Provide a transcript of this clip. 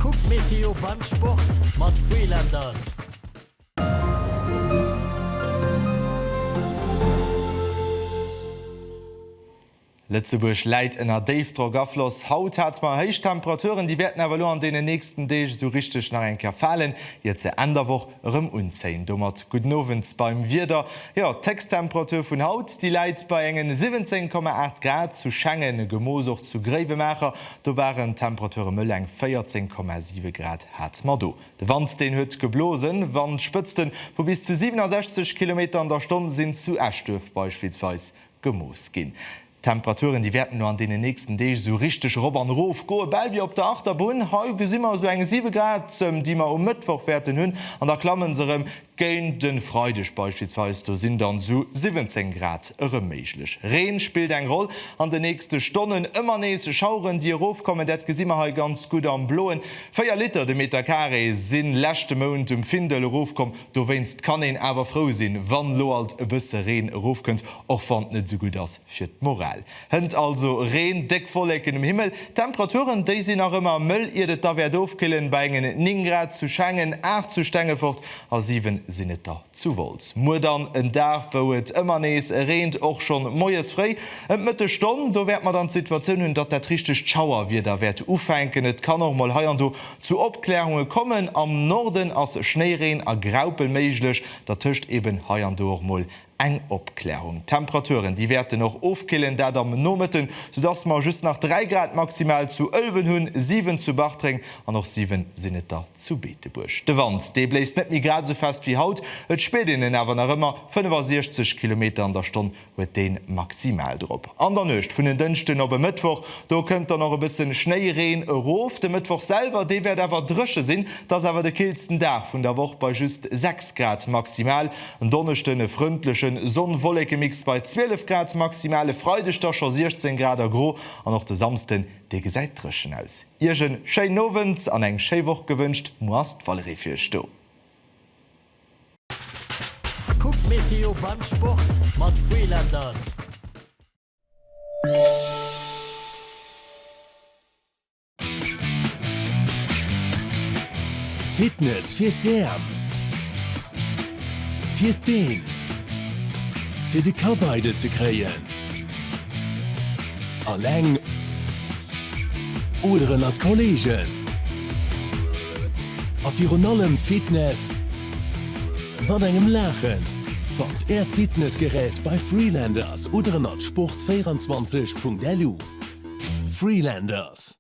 Kuck d'Meteo beim Sport mat Freelanders. Lëtzebuerg läit ënner Déifdrockafloss. Haut hate mer héich Temperaturen, déi wäerten awer elo an deenen nächsten Deeg esou richteg nach eng Kéier falen, iert se Enn der Woch erëm unzéien. Domat gudden Owend beim Wieder. Jo, d'Héchsttemperatur vun haut, déi läit bei engen 17,8 Grad zu Schengen, gemooss och zu Gréiwemaacher, do waren d'Temperature mëll, eng 14,7 Grad hate mer do. De Wand, deen huet geblosen, Wandspëtzte vu bis zu 67 Kilometer an der Stonn sinn zu Eschduerf beispillsweis gemooss ginn. D'Temperaturen, déi wäerten elo an deenen nächsten Deeg esou richteg erop an erof goen, bal wéi op der Achterbunn. Hei gesi mer esou eng 7 Grad, déi mer um Mëttwoch wäerten hunn, an da klamme se erëm géint de Freideg beispillsweis, do sinn dann esou 17 Grad erëm méiglech. Reen spillt eng Roll an de nächste Stonnen, ëmmer nees Schaueren, déi erofkommen, dat gesi mer hei ganz gutt am Bloen. 4 Liter de Meter Carré si leschte Mount um Findel erofkomm. Dowéinst kann een awer frou sinn, wann lo alt e bësse Reen erofkënnt, och wann et net esou gutt ass fir d'Moral. Hënt also Reen, déck Wolleken um Himmel, d'Temperaturen déi sinn nach ëmmer mëll, iert et da wäert ofkillen bei engen 9 Grad zu Schengen, 8 zu Stengefort a 7 sinn et der zu Wolz. Muer dann en Dag wou et ëmmer nees reent, och schonn moies fréi ëm d'Mëttesstonn. Do wäerte mer dann d'Situatioun hunn, datt dat richtegt Schauerwieder wäert ufänken. Et kann och mol hei an do Zu Opklärunge kommen. Am Norden ass Schnéireen a Graupel méiglech, dertëscht eben hei an do och mol eng Opklärung. D'Temperaturen, déi wäerten och ofkillen, dat am Nomëtten, soudass mer just nach 3 Grad maximal zu Ëlwen hunn, 7 zu Bartreng an och 7 sinn et der zu Beetebuerg. De Wand, dee bléist net méi grad esou fest wéi haut, et spiert een en awer nach ëmmer, 65 Kilometer an der Stonn huet deen maximal drop. An der Nuecht vun en Dënschden op e Mëttwoch, do kënnt dann och e bëssen Schnéireen erof. De Mëttwoch selwer, dee wäert awer dréche sinn, et ass awer de killsten Dag vun der Woch bei just 6 Grad maximal. En Donneschden e frëndlechen Sonn-Wolleke-Mix bei 12 Grad maximal, e Freideg da scho 16 Grad a gro an och de Samsden, dee gesäit dréchen aus. Iech en schéinen Owend an eng schéi Woch gewënscht. Muer ass d'Valérie fir iech do. Kuck d'Meteo beim Sport mat Freelanders. Fitness fir d'Äerm, fir d'Been, fir de Kapp eidel ze kréien, alleng oder ënnert Kollegen. A virun allem Fitness mat engem Laachen. Fannt Äert Fitnessgerät bei Freelanders oder ënnert sport24.lu. Freelanders.